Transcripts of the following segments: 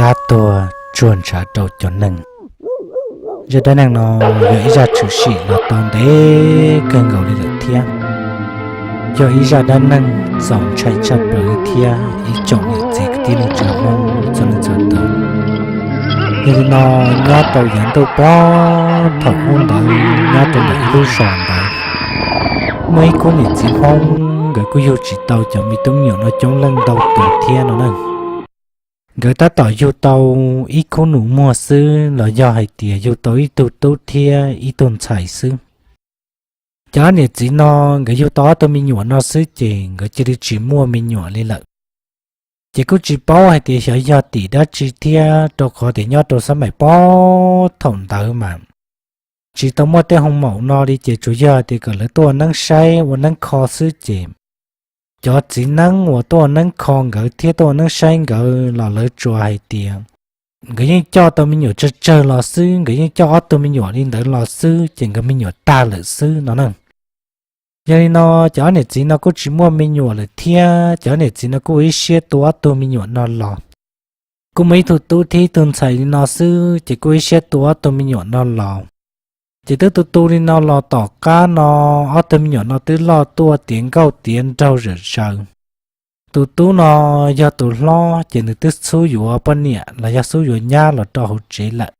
Dab tuag tsuag ntshav rau cov neeg. Zaj dab neeg no yog ib zaj tshwm sim los tau ntev kawg nkaus li lawm thiab. Yog ib zaj dab neeg txaus ntshai tshaj plaws li thiab ib tsoom niam txiv kwv tij neej tsa Hmoob txhua leej txhua tus. Yog li no, nyob rau yav ntuj pob thaum ub ntawd nyob rau ntawm ib lub zos ntawd, muaj ib khub niam txiv Hmoob nkawd kuj yug tsis tau cov me tub me nyuam no coob leej ntau tus thiab no na. Nkawd tab tom yug tau ib khub nus muag xwb los yog hais tias yug tau ib tug tub thiab ib tug ntxhais xwb. Cov niam txiv no nkawd yug tau ob tug me nyuam no xwb ces nkawd cia li tsis muaj me nyuam li lawm. Ces kuj tsis paub hais tias xyov yog tim dab tsi thiab, rau qhov tias nyob rau xab maim pob thaum ntawd mas tsis tau muaj tej hoo maum no li ces tsuas yog tias kom lawv tuaj ua neeb saib ua neeb kho xwb ces cov txiv neeb uas tuaj ua neeb kho nkawd thiab tuaj ua neeb saib nkawd los lawv tsuas hais tias nkawd yeej coj tau me nyuam tsawg tsawg los xwb, nkawd yeej coj ob tug me nyuam li ntawd los xwb ces nkawd me nyuam tag lawm xwb no na. Yog li no, cov ob niam txiv no kuj tsis muaj me nyuam lawm thiab, cov ob niam txiv no kuj ua ib siab tua ob tug me nyuam no los. Kuj muaj ib tug tub thiab ib tug ntxhais li no xwb ces kuj ib siab tua ob tug me nyuam no los. Ces twb tu tu li no los tom qab no ob tug me nyuam no twb loj tuaj tiav nkauj tiav nraug zom zaws. Tus tub no yog tus hlob ces nws twb xub yuav poj niam los yog xub yuav nyab los rau hauv tsev lawm.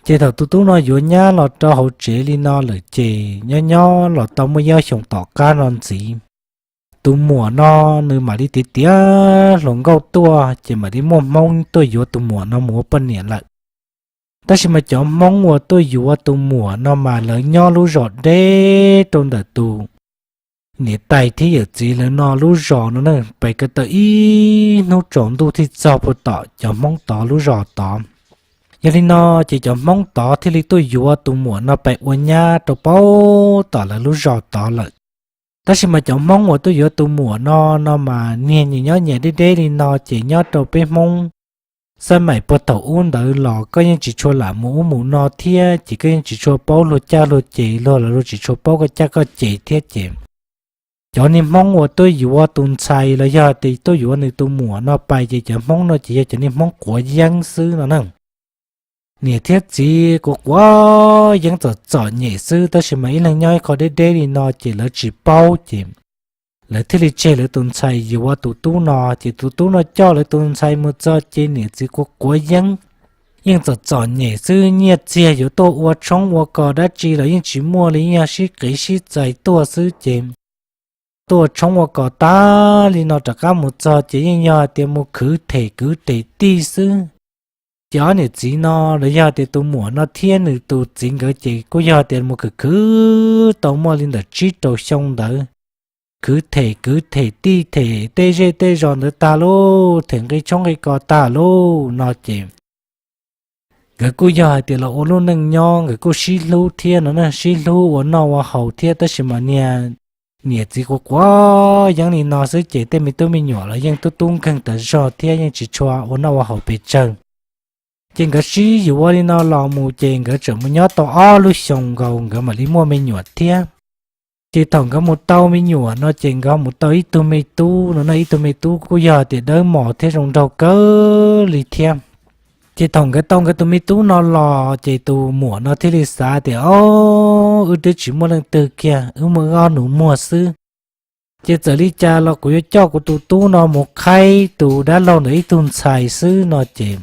Ces thaum tus tub no yuav nyab los rau hauv tsev li no lawm ces nyob nyob los tau muaj ib ob xyoos tom qab no ntxiv, tus muam no nws mam li tiav tiav hluas nkauj tuaj ces mam li muaj Hmoob tuaj yuav tus muam no mus ua poj niam lawm. Tab sis mas cov Hmoob uas tuaj yuav tus muam no mas lawv nyob lub zos deb rau ntawm tus niam tais thiab yawm txiv lawv no lub zos no na, pes ko taw ib hnub tsaus ntuj thiaj txog puag tom cov Hmoob tod lub zos tod. Yog li no, ces cov Hmoob tod thiaj li tuaj yuav tus muam no pes ua nyab rau puag tom lawv lub zos tod lawm. Tab sis mas cov Hmoob uas tuaj yuav tus muam no no mas niag nyias nyob nyias deb deb li no ces nyob rau peb Hmoob xab maim puag thaum ub ntawd los koj yeej tsis tshua lam mus ub mus no thiab ces koj yeej tsis tshua paub luag caj luag ces, luag los luag tsis tshua paub koj caj koj ces thiab ces cov niag Hmoob uas tuaj yuav tus ntxhais los yog tias tuaj yuav nws tus muam no pais ces cov Hmoob no ces yog cov niag Hmoob quav yeeb xwb no na. Niam thiab txiv kuj quav yeeb txom txom nyem xwb, tab sis mas ib leeg nyob ib qho deb deb li no ces lawv tsis paub ces lawv thiaj li tseg lawv tus ntxhais yuav tus tub no, ces tus tub no coj lawv tus ntxhais mus txog ces niam txiv kuj quav yeeb, yeej txom txom nyem xwb, nyiaj txiag yuav tuaj ua tshoob ua kos dab tsi los yeej tsis muaj li, yeej yog sib qiv sib txais tuaj xwb ces tuaj ua tshoob ua kos tag li no rov qab mus txog ces yeej yog hais tias mus khwv them kwv them tij xwb. Ces ob niam txiv no los yog tias tus muam no thiab nws tus txiv nkawd ces kuj yog tias mus khwv khwv tau muaj li ntawm tsib rau xyoo ntawd, khwv them kwv them tij them tej zej tej zos ntawd tag lauj, them nqi tshoob nqi kos tag lauj no ces nkawd kuj yog hais tias los ua lub neej nyob nkawd kuj sib hlub thiab no na, sib hlub ua noj ua haus thiab, tab sis mas niag niam txiv quav quav yeeb li no xwb ces tej me tub me nyuam los yeej tub tub nkeeg tas zog thiab yeej tsis tshua ua noj ua haus pes tsawg. Ces nkawd sib yuav li no los mus ces nkawd tseem mus nyob tau ob lub xyoos nkaus nkawd mam li muaj me nyuam thiab. Ces thaum nkawd mus tau me nyuam no ces nkawd ho mus tau ib tug me tub no na, ib tug me tub kuj yog tias dawb mos thiab zoo nraug kawg li thiab. Ces thaum nkawd tau nkawd tus me tub no los ces tus muam no thiaj li xav tias, Au, wb twb tsis muaj leej twg kiag, wb muaj wb ob nus muag xwb. Ces txawm li cas los kuv yuav coj kuv tus tub no mus qhaib tus dab laug ntawd ib tug ntxhais xwb no ces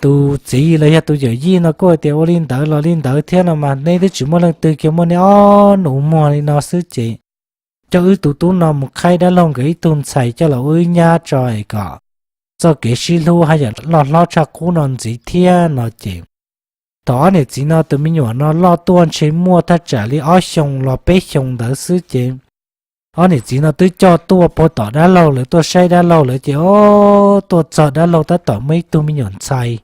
tus txiv los yog tus yawm yij no kuj hais tias, Ua li ntawd los li ntawd thiab no mas, neb twb tsis muaj leej twg kiag, muaj neb ob nus muag li no xwb ces coj wb tus tub no mus qhaib dab laug nkawd ib tug ntxhais coj los ua wb nyab tso es kom txoj kev sib hlub haj yam loj hlob tshaj qub no ntxiv thiab no ces thaum ob niam txiv no tus me nyuam no loj tuaj ntshe muaj thaj tsam li ob xyoos los peb xyoos ntawd xwb ces ob niam txiv no twb coj tuaj puag tom dab laug lawv tuaj saib dab laug lawv ces, o, tuaj txog dab laug tab tom muaj ib tug me nyuam ntxhais.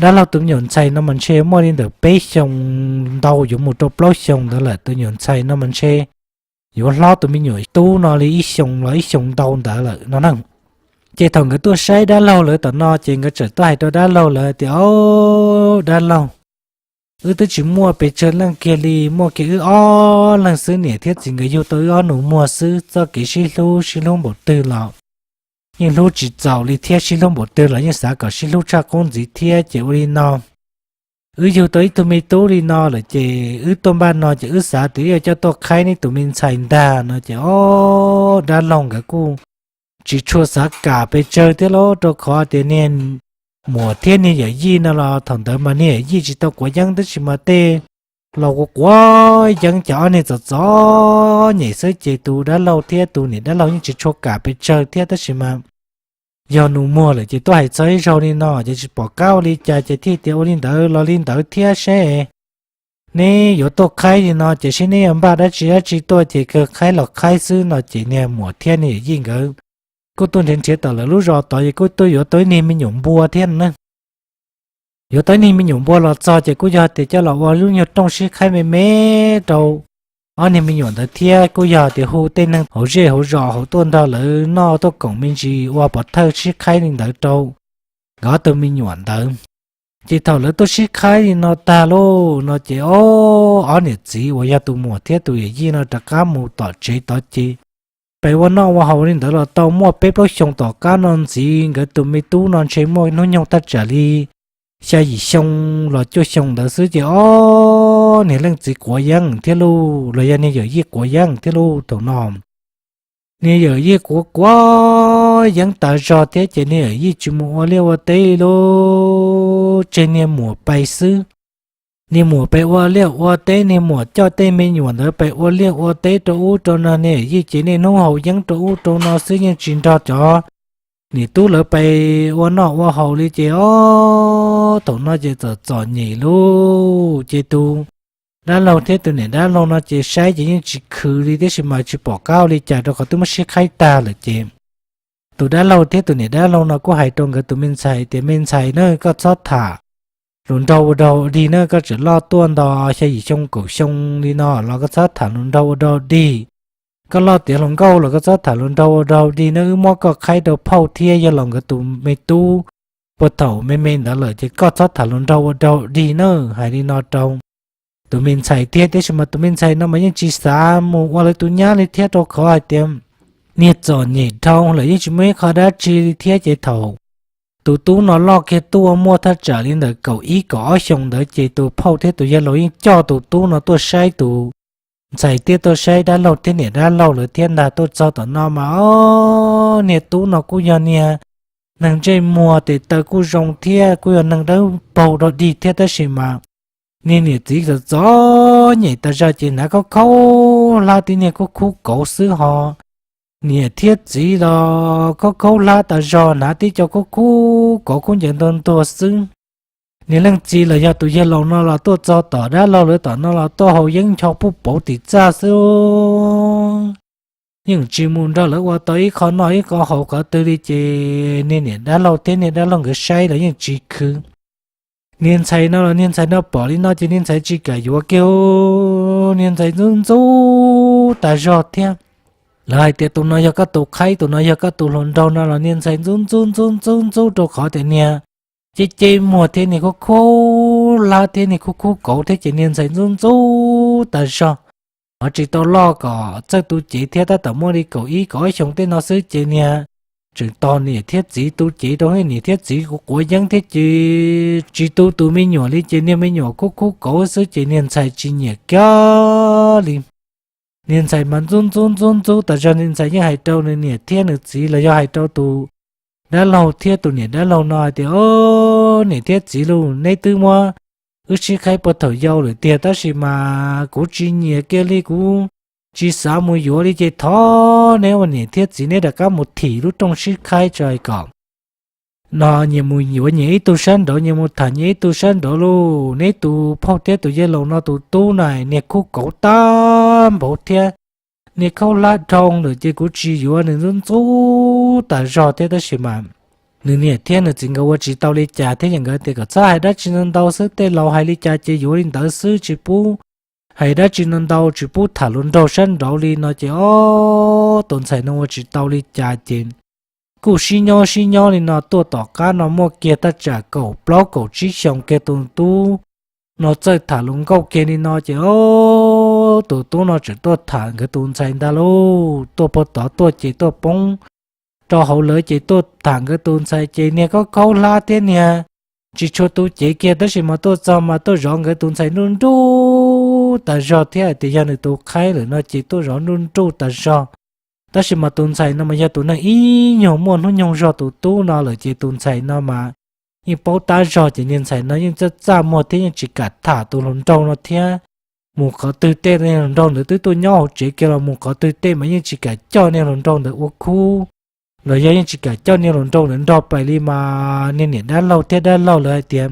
Dab laug tus me nyuam ntxhais no mas ntshe muaj li ntawm peb xyoos ntau yuav mus rau plaub xyoos ntawd lawm, tus me nyuam ntxhais no mas ntshe yuav hlob tus me nyuam tub no li ib xyoos los ib xyoos ntau ntawd lawm no na. Ces thaum nkawd tuaj saib dab laug lawv tom no ces nkawd txawm tuaj hais rau dab laug lawv tias, O, dab laug, wb twb tsis muaj pes tsawg leej kiag li, muaj kiag wb ob leeg xwb, niam thiab txiv nkawd yug tau wb ob nus muag xwb, txoj kev sib hlub sib hlub npaum twg los yeej hlub tsis txaus li thiab, sib hlub npaum twg los yeej xav kom sib hlub tshaj qub ntxiv thiab. Ces ua li no, wb yug tau ib tug me tub li no lawm ces wb tuaj npaj no ces wb xav tias yuav coj tuaj qhaib neb tus me ntxhais ntag no ces ob dab laug nkawd kuj tsis tshua xav kam pes tsawg thiab lauj, rau qhov tias niag muam thiab niag yawm yij no los thaum ntawd mas niag yawm yij tsis tau quav yeeb tab sis mas tej laus quav quav yeeb ces ob niag txom txom nyem xwb ces tus dab laug thiab tus niam dab laug yeej tsis tshua kam pes tsawg thiab tab sis mas yog nus muag lawm ces tuaj hais txog ib zaug li no ces tsis pom qab ua li cas ces thiaj tias ua li ntawd los li ntawd thiab seb neb yuav tuaj qhaib li no ces seb neb yuav npaj dab tsi dab tsi tuaj ces kawg qhaib los qhaib xwb no ces niag muam thiab niag yawm yij nkawd kuj tuaj nrhiav nrhiav tom lawv lub zos tod es kuj tuaj yuav tau ib niag me nyuam npua thiab na. Yuav tau ib niag me nyuam npua los txog ces kuj yog tias coj los ua lub nyuag rooj sib qhaib me me rau ob niag me nyuam ntawd thiab kuj yog tias hu tej neeg hauv zej hauv zos hauv tuaj nrog lawv noj tuaj koom me ntsis ua pov thawj sib qhaib li ntawd rau nkawd ob tug me nyuam ntawd. Ces thaum lawv tuaj sib qhaib li no tag lauj no ces ob niam txiv uas yog tus muam thiab tus yawm yij no rov qab mus tom tsev tod ces pem ua noj ua haus li ntawd los tau muaj peb plaub xyoos tom qab no ntxiv, nkawd tus me tub no ntshe muaj hnub nyoog thaj tsam li xya yim xyoo los cuaj xyoo ntawd xwb ces ob niag leej txiv quav yeeb thiab lauj, los yog niag yawm yij quav yeeb thiab lauj thaum no. Niag yawm yij quav quav yeeb tas zog thiab ces niag yawm yij tsis mus ua liaj ua teb lauj, tseg niag muam pes xwb. Niag muam pes ua liaj ua teb, niag muam coj tej me nyuam ntawd pes ua liaj ua teb rau ub rau no, niag yawm yij ces niaj hnub haus yeeb rau ub rau no xwb yeej tsis nrog cov niam tub lawv pes ua noj ua haus li ces ob thaum no ces txom txom nyem lauj ces tus dab laug thiab tus niam dab laug no ces saib ces yeej tsis khwv li tiam sis mas tsis pom qab ua li cas rau qhov twb muab sib qhaib tag lawm ces tus dab laug thiab tus niam dab laug no kuj hais rau nkawd tus me ntxhais tias me ntxhais na, koj txhob tham hluas nraug ua dog dig na, koj tseem loj tuaj nto xya yim xyoo kaum xyoo li no los koj txhob tham hluas nraug ua dog dig. Koj loj tiav hluas nkauj los koj txhob tham hluas nraug ua dog dig na, wb muab koj qhaib rau phauj thiab yawg laus nkawd tus me tub puag thaum me me ntawd lawm ces koj txhob tham hluas nraug ua dog dig na. Hais li no rau tus me ntxhais thiab tiam sis mas tus me ntxhais no mas yeej tsis xav mus ua lawv tus nyab li thiab rau qhov hais tias niag txom nyem dhau lawm yeej tsis muaj ib qho dab tsi li thiab ces thaum tus tub no loj kiag tuaj muaj thaj tsam li ntawm kaum ib kaum ob xyoos ntawd ces tus phauj thiab tus yawg laus yeej coj tus tub no tuaj saib tus ntxhais thiab tuaj saib dab laug thiab niam dab laug lawv thiab ntag. Tuaj txog tom no mas ob niag tub no kuj yog niag neeg ntsej muag tes taw kuj zoo thiab kuj yog neeg dawb paug dog dig thiab tab sis mas niag niam txiv txom txom nyem tas zog ces hnav khaub khaub hlab tib niag khaub khub kauv xwb ho niam thiab txiv los khaub khaub hlab tas zog hnav tib co khaub khub kauv khaub ncaws ntuag ntuag xwb. Niag leej txiv los yog tus yawg laus no los tuaj txog tom dab laug lawv tom no los tuaj haus yeeb ncho puj pauv tim txaj xwb, yeej tsis mus nrog lawv ua tau ib qho noj ib qho haus qhov twg li ces niag niam dab laug thiab niag dab laug nkawd saib los yeej tsis khwv. Niag ntxhais no los niag ntxhais no pom li no ces niag ntxhais tsis kam yuav kiag, niag ntxhais ntxub ntxub tas zog thiab. Lawv hais tias tus no yog koj tus qhaib, tus no yog koj tus hluas nraug no los niag ntxhais ntxub ntxub ntxub ntxub ntxub rau qhov tias niag ceb ceb muag thiab niag khub khub hlab thiab niag khub khub kauv thiab ces niag ntxhais ntxub ntxub tas zog. Ho tsis tau loj kom txawj tu cev thiab, tab tom muaj li kaum ib kaum ob xyoos tej no xwb ces niag tseem tos niam thiab txiv tu cev rau, niam thiab txiv quav yeeb thiab ces tsis tu tus me nyuam li ces niag me nyuam khub khub kauv xwb ces niag ntxhais tsis nyiam kiag li. Niag ntxhais mas ntxub ntxub ntxub ntxub tas zog, niag ntxhais yeej hais rau nws niam thiab nws txiv los yog hais rau tus dab laug thiab tus niam dab laug no hais tias, Ob niam thiab txiv lauj, neb twb muab wb sib qhaib puag thaum yau lawm tiag tab sis mas kuv tsis nyiam kiag li, kuv tsis xav mus yuav li ces thov neb ua niam thiab txiv neb rov qab mus thim lub rooj sib qhaib tso hais kom no nyias mus yuav nyias ib tug sab nraud, nyias mus tham nyias ib tug sab nraud lauj. Neb tus phauj thiab tus yawg laus no tus tub na niag khub kauv tag npaum thiab niag khaub hlab dhau lawm ces kuv tsis yuav. Nws ntxub ntxub tas zog thiab tab sis mas nws niam thiab nws txiv nkawd ua tsis tau li cas thiab, nkawd tias kom txhob hais dab tsi ntau ntau xwb, tej laus hais li cas ces yuav li ntawd xwb, tsis pub hais dab tsi ntau ntau, tsis pub tham hluas nraug sab nraud li no ces ob tus ntxhais no ua tsis tau li cas ces kuj sib nyob sib nyob li no tuaj tom qab no muaj kiag thaj tsam kaum plaub kaum tsib xyoos kiag tus tub no txawj tham hluas nkauj kiag li no ces ob tus tub no tseem tuaj tham nkawd tus ntxhais ntag lauj. Tuaj puag tod tuaj ces tuaj poob rau hauv lawv ces tuaj tham nkawd tus ntxhais ces niag khaub khaub hlab thiab niag tsis tshua tu cev kiag tab sis mas tuaj txog mas tuaj zov nkawd tus ntxhais nruj nruj tas zog thiab hais tias yog nws tus qhaib lawm no ces tuaj zov nruj nruj tas zog. Tab sis mas tus ntxhais no mas yog tus neeg ib nyuag muaj hnub nyoog zog tus tub no lawm ces tus ntxhais no mas yeej paub tab zog ces niag ntxhais no yeej txaj txaj muag thiab yeej tsis kam tham tus hluas nraug no thiab. Mus qhov twg tej niag hluas nraug ntawd twb tuaj nyob hauv tsev kiag los mus qhov twg tej mas yeej tsis kam coj niag hluas nraug ntawd ua khub los yog yeej tsis kam coj niag hluas nraug ntawd nrog pais li mas niag niam dab laug thiab dab laug lawv hais tias,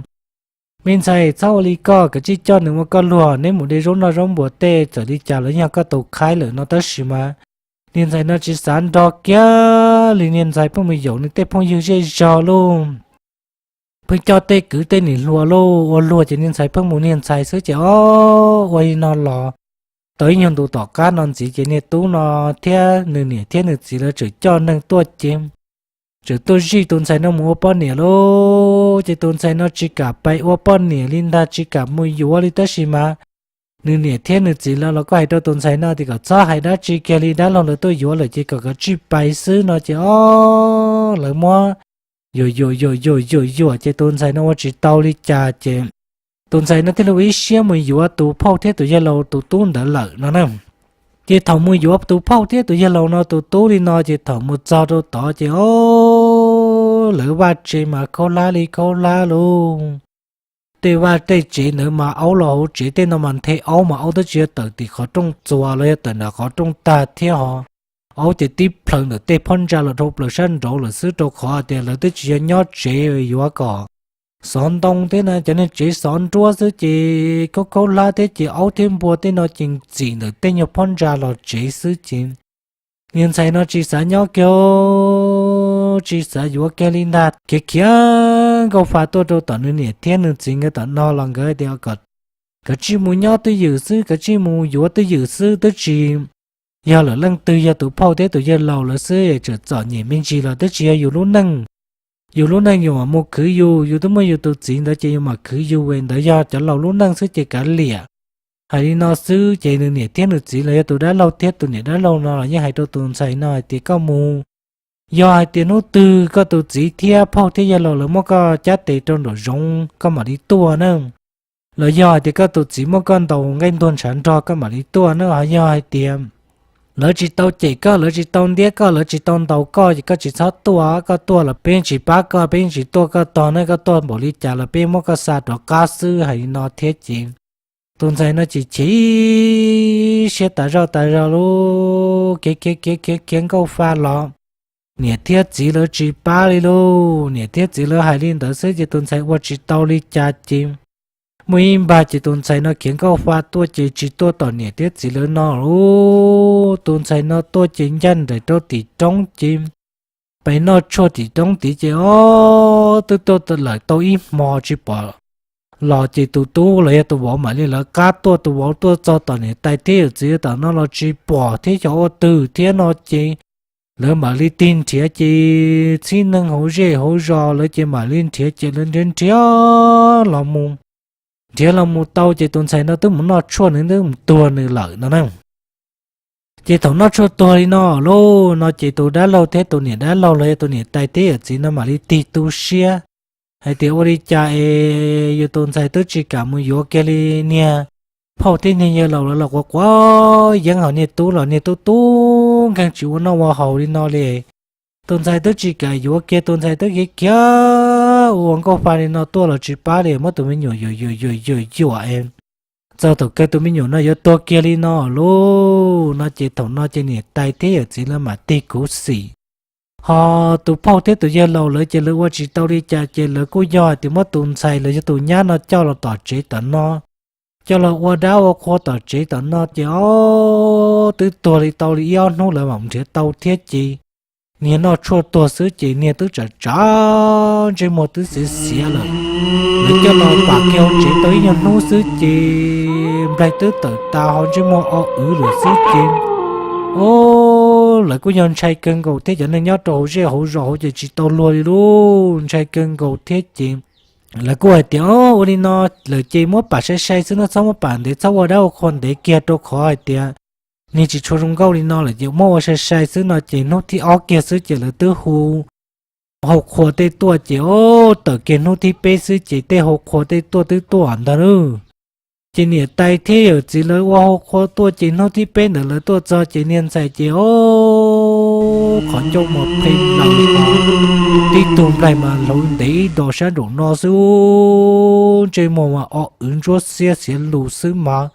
me ntxhais txhob ua li koj, kav tsij coj nws ua koj luag, neb mus de zaub noj zaub npua tej txawm li cas los yog koj tus qhaib lawm no tab sis mas niag ntxhais no tsis xav nrog kiag li, niag ntxhais pheej mus yaum nws tej phooj ywg zej zog lauj. Pheej coj tej kwv tej niam hluas lauj, ua luag ces niag ntxhais pheej mus niag ntxhais xwb ces ob ua li no los tau ib nyuag ntu tom qab no ntxiv ces niag tub no thiab nws niam thiab nws txiv lawv tseem coj neeg tuaj ces tseem tuaj zij tus ntxhais no mus ua poj niam lauj. Ces tus ntxhais no tsis kam pais ua poj niam li ntag, tsis kam mus yuav li tab sis mas nws niam thiab nws txiv lawv los kuj hais rau tus ntxhais no tias kom txhob hais dab tsi kiag li, dab laug lawv tuaj yuav lawm ces kom kav tsij pais xwb no ces ob lawv muab yuam yuam yuam yuam yuam yuam ces tus ntxhais no ua tsis tau li cas ces tus ntxhais no thiaj li ua ib siab mus yuav tus phauj thiab tus yawg laus tus tub ntawd lawm no na. Ces thaum mus yuav tus phauj thiab tus yawg laus no tus tub li no ces thaum mus txog rau tod ces ob lawv vaj tsev mas khaub hlab li khaub hlab lauj. Tej vaj tej tsev ntawd mas aub los hauv tsev tej no mas nthe aub mas aub twb tsis yog tawm tim qhov rooj txuas los yog tawm nram qhov rooj tag thiab ho. Aub ces tib plhaws ntawm tej phab ntsa los dhau plaws sab nraud lawm xwb rau qhov tias lawv twb tsis yog nyob tsev yuav kom xov ntoo thiab na, cov niag tsev xov nruab xwb ces khaub khaub hlab thiab ces aub thiab npua tej no ces txim ntawm tej nyuag phab ntsa los tsev xwb ces niag ntxhais no tsis xav nyob kiag, tsis xav yuav kiag li ntag. Khiav khiav nkauj fa tuaj rau tom nws niam thiab nws txiv nkawd tom no los nkawd tias kav tsij mus nyob twj ywm xwb, kav tsij mus yuav twj ywm xwb, twb tsis yog lawm leej twg, yog tus phauj thiab tus yawg laus lawv xwb es tseem txom nyem me ntsis los twb tsis yog yus lub neej. Yus lub neej yus mam mus khwv yus, yus twb muaj yus tus txiv ntawd ces yus mam khwv yus, es ntawd yog cov laus lub neej xwb ces kav liam. Hais li no xwb ces nws niam thiab nws txiv los yog tus dab laug thiab tus niam dab laug no los yeej hais rau tus ntxhais no hais tias koj mus, yog hais tias hnub twg koj tus txiv thiab phauj thiab yawg laus lawv muab koj cab tes rau nraum zoov koj mam li tuaj na, los yog hais tias koj tus txiv muab koj ntaus nqaij ntuag ntshav nrog koj mam li tuaj na, ho yog hais tias lawv tsis tau cem koj, lawv tsis tau ntiab koj, lawv tsis tau ntaus koj ces koj tsis txhob tuaj, koj tuaj los peb tsis pab koj, peb tsis tuaj koj tog na, koj tuaj npaum li cas los peb muab koj xa rov qab xwb. Hais li no thiab ces tus ntxhais no ces chim siab tas zog tas zog lauj, khiav khiav khiav khiav khiav nkauj fa los niam thiab txiv lawv tsis pab li lauj. Niam thiab txiv lawv hais li ntawd xwb ces tus ntxhais ua tsis tau li cas ces muaj ib npag ces tus ntxhais no khiav nkauj fa tuaj ces tsis tuaj tom niam thiab txiv lawv no lauj. Tus ntxhais no tuaj ces ncaj nraim rau tim roob ces pais noj tshuaj tim roob tid ces ob twb tuaj lawm tau ib hmo tsis pom los ces tus tub los yog tus vauv mam li lawv qab tuaj, tus vauv tuaj txog tom niam tais thiab yawm txiv tom no los tsis pom thiab xyov ua twg thiab no ces lawv mam li tig nrhiav ces txhib neeg hauv zej hauv zos lawv ces mam li nrhiav ces lawv nrhiav nrhiav los mus, nrhiav los mus tau ces tus ntxhais no twb mus noj tshuaj nws twb mus tuag nws lawm no na. Ces thaum noj tshuaj tuag li no lauj no ces tus dab laug thiab tus niam dab laug los yog tus niam tais thiab yawm txiv no mam li tig tu siab hais tias ua li cas es yus tus ntxhais twb tsis kam mus yuav kiag li, niag phauj thiab niag yawg laus lawv los quav quav yeeb, ho niag tub los niag tub tub nkeeg tsis ua noj ua haus li no li. Tus ntxhais twb tsis kam yuav kiag, tus ntxhais twb khiav khiav ua nkauj fa li no tuaj los tsis pab li, muab tus me nyuam yuam yuam yuam yuam yuam es txog thaum kawg tus me nyuam no yuav tuag kiag li no lauj no ces thaum no ces niam tais thiab yawm txiv lawv mam tig khuv xim. Ho tus phauj thiab tus yawg laus lawv ces lawv ua tsis tau li cas ces lawv kuj yog hais tias muab tus ntxhais los yog tus nyab no coj los tom tsev tom no, coj los ua dab ua qhua tom tsev tom no ces ob twb tuag li tau li ib ob hnub lawv mam nrhiav tau thiab ces niag noj tshuaj tuag xwb ces niag twb tsam tsam ntsej muag twb xiav xiav lawm. Lawv coj los pam kiag hauv tsev tau ib nyuag hnub xwb ces nplaig twb tawm tas ho ntsej muag o wv lawm xwb ces, o, lawv kuj yog ntshai kawg nkaus thiab, cov neeg nyob rau hauv zej hauv zos hauv ces tsis tau luag li lauj, ntshai kawg nkaus thiab ces lawv kuj hais tias o ua li no lawm ces muab pam sai sai xwb no, txhob muab pam ntev, txhob ua dab ua qhua ntev kiag rau qhov hais tias niag tsis tshua zoo nkauj li no lawm ces muab ua sai sai xwb no ces hnub thib ob kiag xwb ces lawv twb hu hau qhua tej tuaj ces o, tawm kiag hnub thib peb xwb ces tej hau qhua tej tuaj twb tuaj ntag lauj. Ces niam tais thiab yawm txiv lawv ua hau qhua tuaj ces hnub thib peb ntawd lawv tuaj txog ces niag ntxhais ces o, qhov ncauj mas pheej laws, tib tug nplaig mas hluav ntev ib dos sab nraum no xwb, ntsej muag mas o wv ntsuab xiab xiav lus xwb mas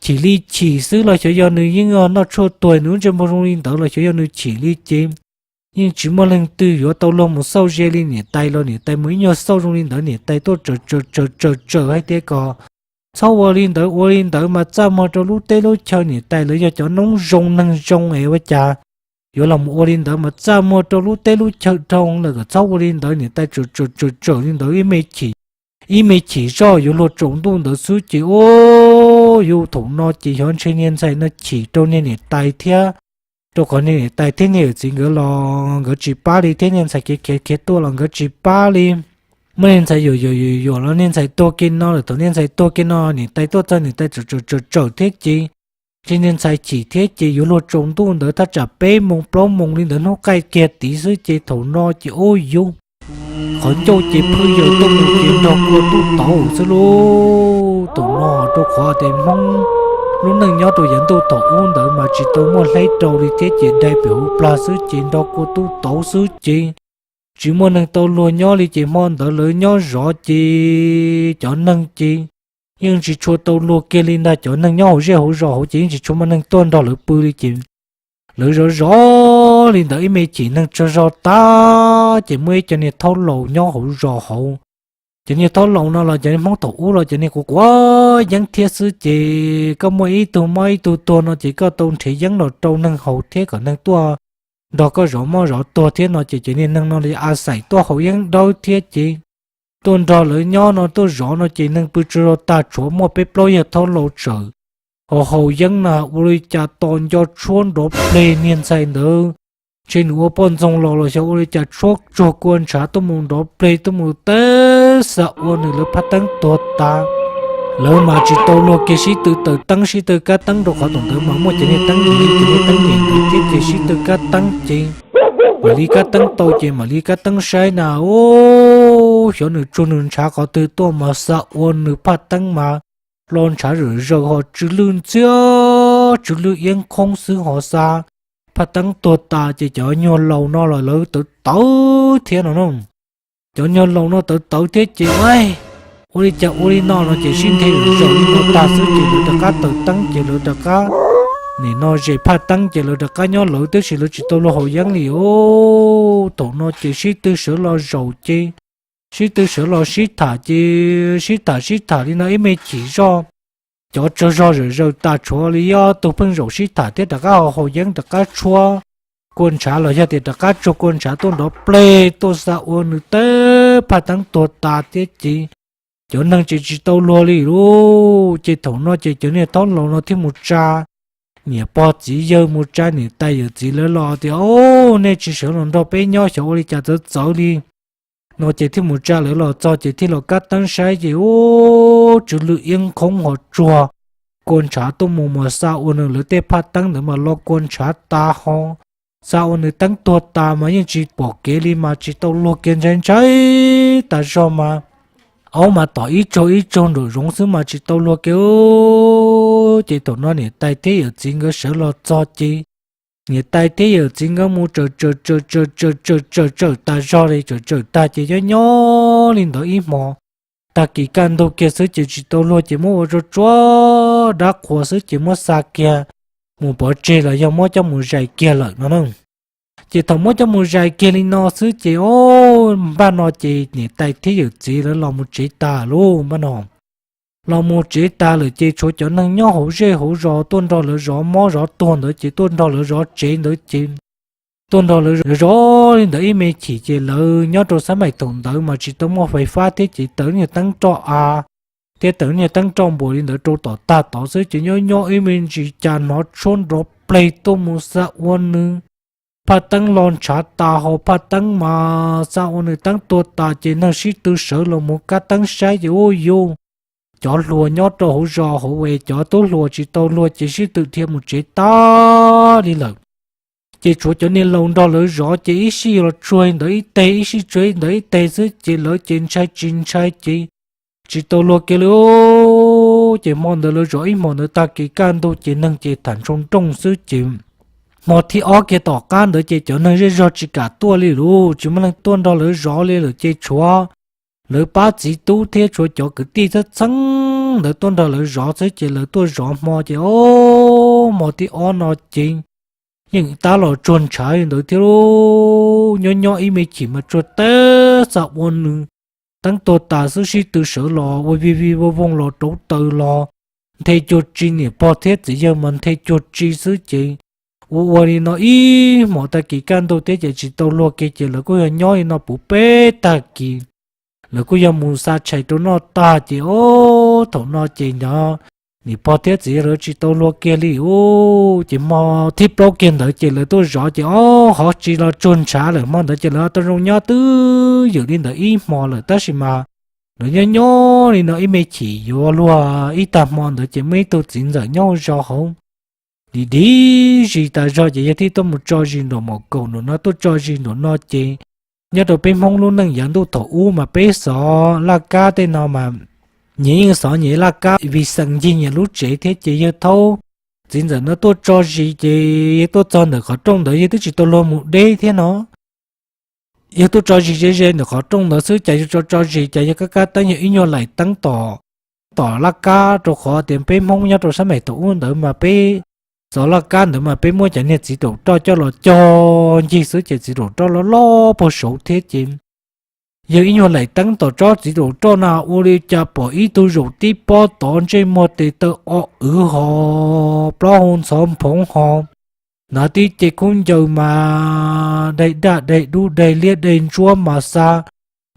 chim li chim xwb los xyov yog nws yeej noj tshuaj tuag nws lub ntsej muag zoo li ntawd los xyov yog nws chim li ces yeej tsis muaj leej twg yuav tau luag mus xauj ze li niam tais los niam tais mus ib nyuag xauj zoo li ntawd niam tais tuaj tsawm tsawm tsawm tsawm hais tias kom txhob ua li ntawd, ua li ntawd mas txaj muag rau lub teb lub chaw, niam tais lawv yog cov noob zoo neeg zoo es ua cas yuav los mus ua li ntawd mas txaj muag rau lub teb lub chaw dhau lawm, kom txhob ua li ntawd, niam tais tsawm tsawm tsawm tsawm li ntawd ib me chim, ib me chim zoj yuav luag tsaus ntuj ntawd xwb ces o, yuav thaum no ces xyov ntshe niag ntxhais no chim rau niag niam tais thiab, rau qhov niag niam tais thiab niag yawm txiv nkawd los nkawd tsis pab li thiab niag ntxhais khiav khiav khiav tuaj los nkawd tsis pab li. Muab niag ntxhais yuam yuam yuam yuam los niag ntxhais tuag kiag no lawm, thaum niag ntxhais tuag kiag no niam tais tuaj txog niam tais tsawm tsawm tsawm tsawm thiab ces, ces niag ntxhais chim thiab ces yuav luag tsaus ntuj ntawd thaj tsam peb moos plaub moos li ntawd hnub qaij kiag tid xwb ces thaum no ces ub yub, qhov ncauj ces phwj yaws tuaj mus ces nrog kua tub tauv xwb lauj. Thaum no rau qhov tias Hmoob lub neej nyob rau yav ntuj thaum ub ntawd mas tsis tau muaj hleb rau li thiab ces dai pem hauv plag xwb ces nrog kua tub tauv xwb ces tsis muaj neeg tau luag nyob li ces hmo ntawd lawv nyob zov ces cov neeg ces yeej tsis tshua tau luag kiag li ntag, cov neeg nyob hauv zej hauv zos hauv ces yeej tsis tshua muaj neeg tuaj nrog lawv pw li ces lawv zov zov li ntawd ib me chim neeg tsaug zog tag ces muaj ib co niag thaub laus nyob hauv zos hauv. Cov niag thaub laus no los cov niag Hmoob thaum ub los cov niag quav quav yeeb thiab xwb ces koj muaj ib tug mob ib tug tuag no ces koj tau nrhiav yeeb los rau neeg haus thiab kom neeg tuaj nrog koj zov mob zov tuag thiab no ces cov niag neeg no a xais tuaj haus yeeb dawb thiab ces tuaj nrog lawv nyob no tuaj zov no ces neeg pw tsaug zog tag tshuav muaj peb plaub yawg thaub laus tsawm ho haus yeeb na ua li cas tos nco tshuab nrov pleg niag ntxhais ntawd, ntshe nws ua poj ntxoog los los xyov ua li cas tshuab tsuag kua ntshav tuaj mus nrov pleg tuaj mus teb xa ua nws lawv phaj teeb tuag tas. Lawv mas tsis tau luag kiag sib tw taws teeb sib tw kab teeb rau qhov thaum ntawd mas muaj cov niag teeb nyem li cov niag teeb nyem ntawd thiab ces sib tw kab teeb ces mam li kab teeb tau ces mam li kab teeb saib na ub xyov nws tsuag nws ntshav qhov twg tuaj mas xa ua nws phaj teeb mas lo ntshav zawm zaws ho tsw lwj ntxiag tsw lwj iab qhoob xwb ho xa phaj teeb tuag tas ces cov nyuag laus no los lawv tawv tawv thiab no na. Cov nyuag laus no tawv tawv thiab ces ua li cas ua li no no ces sib nthe zawm zaws li no tag xwb ces lawv rov qab taws teeb ces lawv rov qab nim no zes phaj teeb ces lawv rov qab nyob lawv tib si lawv tsis tau luag haus yeeb li os. Thaum no ces sib tw sawv los zaum ces sib tw sawv los sib tham ces sib tham sib tham li no ib me chim zoj cov tsaug zog zawm zaws tas tshuav li ob tug pheej zaum sib tham thiab rov qab ho haus yeeb rov qab tshuab kua ntshav los yog tias rov qab tsuag kua ntshav tuaj nrov pleg tuaj xa ua nws teb phaj teeb tuag tas thiab ces cov neeg ces tsis tau luag li lauj. Ces thaum no ces cov niag thaub laus no thiaj mus tsa niam pog txiv yawg mus tsa niam tais yawm txiv lawv los tias, Au, nej tsis sawv los nrog peb nyob xyov ua li cas txawv txawv li no ces thiaj mus tsa lawv los txog ces thiaj los kab teeb saib ces ub tsw lwj iab qhoob ho tsuag kua ntshav tuaj mus mas xa ua nws lawv tej phaj teeb ntawd mas lo kua ntshav tas ho xa ua nws teeb tuag tas mas yeej tsis pom kev li mas tsis tau luag kiag ntshai ntshai tas zog mas aub mas tom ib tsaug ib tsaug nraum zoov xwb mas tsis tau luag kiag. Ces thaum no niam tais thiab yawm txiv nkawd sawv los txog ces niam tais thiab yawm txiv nkawd mus tsawm tsawm tsawm tsawm tsawm tsawm tsawm tas zog li tsawm tsawm tag ces nyob nyob li ntawd ib hmos tag kis kaj ntug kiag xwb ces tsis tau luag ces muab ua tsuag tsuag dab qhuas xwb ces muab xa kiag mus pov tseg los yog muab coj mus zais kiag lawm no na. Ces thaum muab coj mus zais kiag li no xwb ces o, npaj no ces niam tais thiab yawm txiv lawv los mus tsev tas lauj npaj no. Los mus tsev tas lawm ces tshuav cov neeg nyob hauv zej hauv zos tuaj nrog lawv zov mob zov tuag ntawd ces tuaj nrog lawv zov tsev ntawd ces tuaj nrog lawv zov li ntawd ib me chim ces lawv nyob rau xab maim thaum ntawd mas tsis tau muaj fais fab thiab ces taws niag teeb roj av thiab taws niag teeb roj npuas li ntawd rau tom tag tod xwb ces nyob nyob ib me ntsis cas hnov tshuab nrov pleg tuaj mus xa ua nws phaj teeb lo ntshav tas ho phaj teeb mas xa ua nws teeb tuag tas ces neeg sib tw sawv los mus kab teeb saib ces ub yus cov hluas nyob rau hauv zos hauv es cov tub hluas tsis tau luag ces sib tw dhia mus tsev tag li lawm. Ces tshuav cov niag laus nrog lawv zov ces ib sij los tsuag li ntawd ib teg, ib sij tsuag li ntawd ib teg xwb ces lawv ces ntshai tsis ntshai ces tsis tau luag kiag li. Ces hmo ntawd lawv zov ib hmos ntawd tag kis kaj ntug ces neeg ces tham ntshoo nrooj xwb ces hmo thib ob kiag tom qab ntawd ces cov neeg zej zog tsis kam tuaj li lauj, tsis muaj leej tuaj nrog lawv zov li lawm ces tshuav lawv pab txiv tub thiab tshuav cov kwv tij txheeb txheeb ntawd tuaj nrog lawv zov xwb ces lawv tuaj zov hmo ces o, hmo thib ob no ces yeej tab los tsuag ntshav li ntawd thiab lauj. Nyob nyob ib me chim mas tsuag teb xa ua nws teeb tuag tas xwb sib tw sawv los ua vij vij voog voog los rauv taws los nthe cuag tsi, niam pog thiab txiv yawg mas nthe cuag tsi xwb ces ua ua li no ib hmos tag kis kaj ntug thiab ces tsis tau luag kiag ces lawv kuj yog nyob li no puv peb tag kis. Lawv kuj yog mus xa tshais rau noj tag ces o, thaum no ces nov niam pog thiab txiv yawg lawv tsis tau luag kiag li u. Ces hmo thib plaub kiag ntawd ces lawv tuaj zov ces o, hov tsis los tsuag ntshav lawm, hmo ntawd ces lawv tau zoo nyob twj ywm li ntawd ib hmo lawm tab sis mas lawv nyob nyob li no ib me chim yuav luag ib tag hmo ntawd ces muaj ib tug txiv ntxawm nyob hauv zos hauv dim dim zis tas zog ces yawg thiaj tuaj mus tso zis nraum mom kaum nraum no, tuaj tso zis nraum no ces nyob rau peb Hmoob lub neej yav ntuj thaum ub mas peb xov laj kab tej no mas nyias yeej xov nyias laj kab vij xeem ncig nyias lub tsev thiab ces yawg thaub txiv ntxawm no tuaj tso zis ces yawg tuaj txog ntawm qhov rooj ntawd yawg twb tsis tau luag mus deb thiab no. Yawg tuaj tso zis ze ze ntawm qhov rooj ntawd xwb ces yawg tso tso zis ces yawg kab kab teeb yawg ib nyuag laim teeb tom, tom laj kab rau qhov tias peb Hmoob nyob rau sab mem thaum ub ntawd mas peb xov laj kab ntawd mas peb muab cov niag txiv raum roj coj los cog ncig xwb ces txiv raum roj loj loj puag saud thiab ces yawg ib nyuag laim teeb tom tsob txiv raum roj na ua li cas pom ib tug zaum tib pob tod ntsej muag tes taw o wv ho plaub hau ntxhov nphoov ho hnav tib ce khaub ncaws mas daig daj daig dub daig liab daig ntsuab mas xa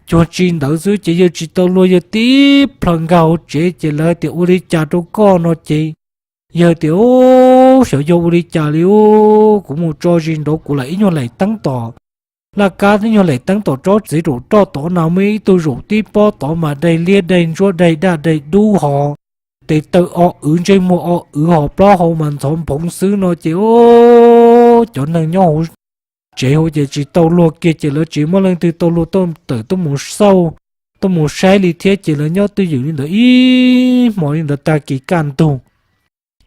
cuag tsi ntawd xwb ces yawg tsis tau luag yawg tib plhaws nkag hauv tsev ces lawv tias ua li cas rau koj no ces yawg tias u, xyov yog ua li cas li u, kuv mus tso zis nraud kuv lam ib nyuag laim teeb tom laj kab ib nyuag laim teeb tom tsob txiv raum roj tod na muaj ib tug zaum tib pob tod mas daig liab daig ntsuab daig daj daig dub ho tes taw o wv ntsej muag o wv ho plaub hau mas ntxhov nphoov xwb no ces o, cov neeg nyob hauv tsev hauv ces tsis tau luag kiag ces lawv tsis muaj leej twg tau luag tawm tuaj mus xauj, tuaj mus saib li thiab ces lawv nyob twj ywm li ntawd ib hmos li ntawd tag kis kaj ntug.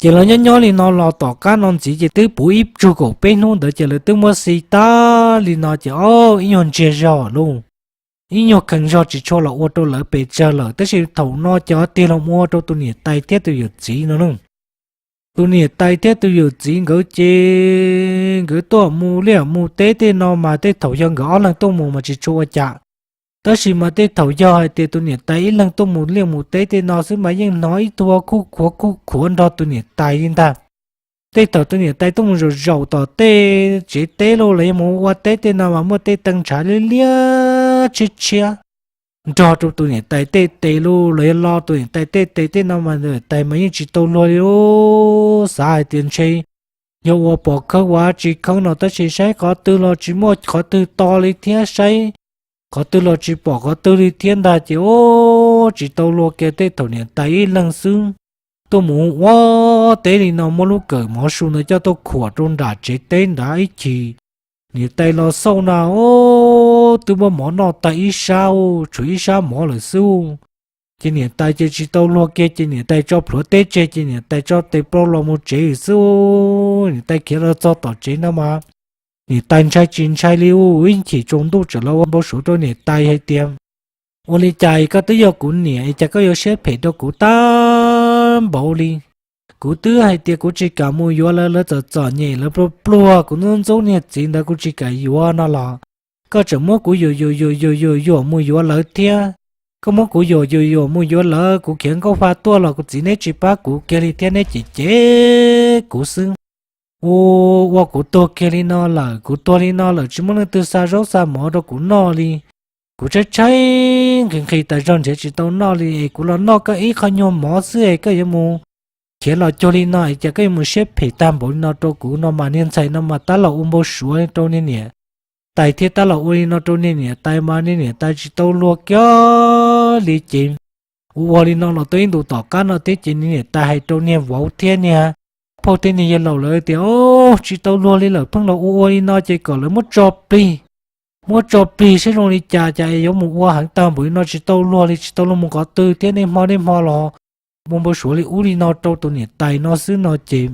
Ces lawv nyob nyob li no los tom qab no ntxiv ces twb puv ib tsug kaum peb hnub ntawd ces lawv twb muab xi tag li no ces o, ib nyuag ntsiag zog lauj, ib nyuag kheev zog tsis tshua los ua rau lawv pes tsawg lawm tab sis thaum no ces tiag los mus ua rau tus niam tais thiab tus yawm txiv no na. Tus niam tais thiab tus yawm txiv nkawd ces nkawd tuaj mus liaj mus teb tej no mas tej thaum yog nkawd ob leeg tuaj mus mas tsis tshua ua cas, tab sis mas tej thaum yog hais tias tus niam tais ib leeg tuaj mus liaj mus teb tej no xwb mas yeej hnov ib tug khuj khuav khuj khuav nrog tus niam tais li ntag. Tej thaum tus niam tais tuaj mus zaum zaum tom tej tsev teb los los yog mus ua teb tej no mas muaj tej tee ntshav liab liab tshiab tshiab nrog rau tus niam tais tej tes los los yog lo tus niam tais tej tes tej no mas niam tais mas yeej tsis tau luag li. Xav hais tias ntshe yog ua pom khawb ua tsis khawb no tab sis saib qhov twg los tsis muaj qhov twg to li thiab, saib qhov twg los tsis pom qhov twg li thiab ntag ces o, tsis tau luag kiag tej thaum niam tais ib leeg xwb tuaj mus ua teb li no muab lub kawm mov su ntawd coj tuaj khuam rau nram tsev teb nrad ib chim niam tais los xauj na o, twb muab mov noj tag ib sab, tshuav ib sab mov lawm xwb. Ces niam tais ces tsis tau luag kiag ces niam tais tso plhuav teb tseg ces niam tais tso tes plaub los mus tsev xwb. Niam tais khiav los txog tom tsev no mas niam tais ntshai tsis ntshai li u, ib chim tsaus ntuj tseem los ua npau suav rau niam tais hais tias ua li cas koj twb yog kuv niam es cas koj yuav siab phem rau kuv tag npaum li. Kuv twb hais tias kuv tsis kam mus yuav lawv, lawv txom txom nyem lawv pluag pluag kuv ntxub ntxub niag txiv ntawd kuv tsis kam yuav no los koj tseem muab kuv yuam yuam yuam yuam yuam yuam mus yuav lawv thiab. Koj muab kuv yuam yuam yuam mus yuav lawv kuv khiav nkauj fa tuaj los kuv txiv neb tsis pab kuv kiag li thiab neb cem cem kuv xwb. Ua, ua kuv tuag kiag li no lawm, kuv tuag li no lawm tsis muaj leej twg xa zaub xa mov rau kuv noj li. Kuv tshaib tshaib nqhis nqhis tas zog nrhiav tsis tau noj li es kuv los noj koj ib qho nyuag mov xwb es koj yuav mus khiav los cuag li no es cas koj yuav mus siab phem tag npaum li no rau kuv no mas niag ntxhais no mas tab los ua npau suav rau niag niam tais thiab tab los ua li no rau niag niam tais mas niag niam tais tsis tau luag kiag li ces ua ua li no los tau ib ntus tom qab no thiab ces niag niam tais hais rau niag vauv thiab niag phauj thiab niag yawg laus lawv tias, Au, tsis tau luag li lawm, pheej los ua ua li no ces kom lawv muab tso plig, muab tso plig saib zoo li cas, cas es yuav mus ua heev tag npaum li no, tsis tau luag li, tsis tau luag mus qhov twg thiab, niaj hmo niaj hmo los ua npau suav li ub li no rau tus niam tais no xwb no ces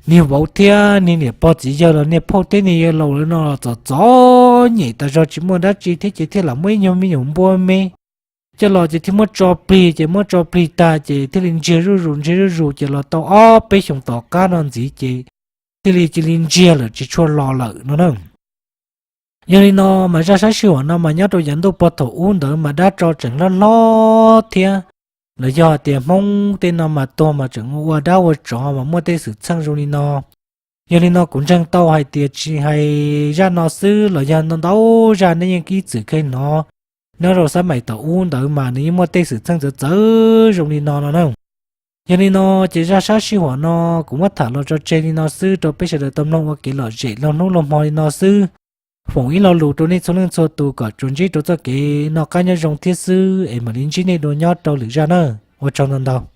niag vauv thiab niag niam pog txiv yawg los niag phauj thiab niag yawg laus lawv no los txom txom nyem tas zog tsis muaj dab tsi thiab ces thiaj lam muab ib nyuag me nyuam npua me coj los ces thiaj muab tso plig, ces muab tso plig tag ces thiaj li ntsiag zuj zus ntsiag zuj zus ces los tau ob peb xyoos tom qab no ntxiv ces thiaj li cia li ntsiag lawm tsis tshua los lawm no na. Yog li no mas zaj sab sij huam no mas nyob rau yav ntuj pog thaum ub ntawd mas dab tsov tseem hlob hlob thiab, los yog hais tias Hmoob tej no mas tuag mas tseem ua dab ua tsov mas muaj tej xwm txheej zoo li no. Yog li no kuv ntseeg tau hais tias tsis hais zaj no xwb los yog ntau ntau zaj nej yeej ib txwm kheev hnov nyob rau xab maim thaum ub ntawd mas nws yeej muaj tej xwm txheej txawv txawv zoo li no no na. Yog li no ces zaj sab sij huam no kuv muab tham los tso tseg li no xwb rau peb sawv daws tau mloog ua kev lom zem laug hnub laug hmo li no xwb. Foom ib lo lus rau nej txhua leej txhua tus kom tsuas ntsib rau txoj kev noj qab nyob zoo thiab xwb es mam li ntsib nej dua nyob rau lwm zaj na. Ua tsaug ntau ntau.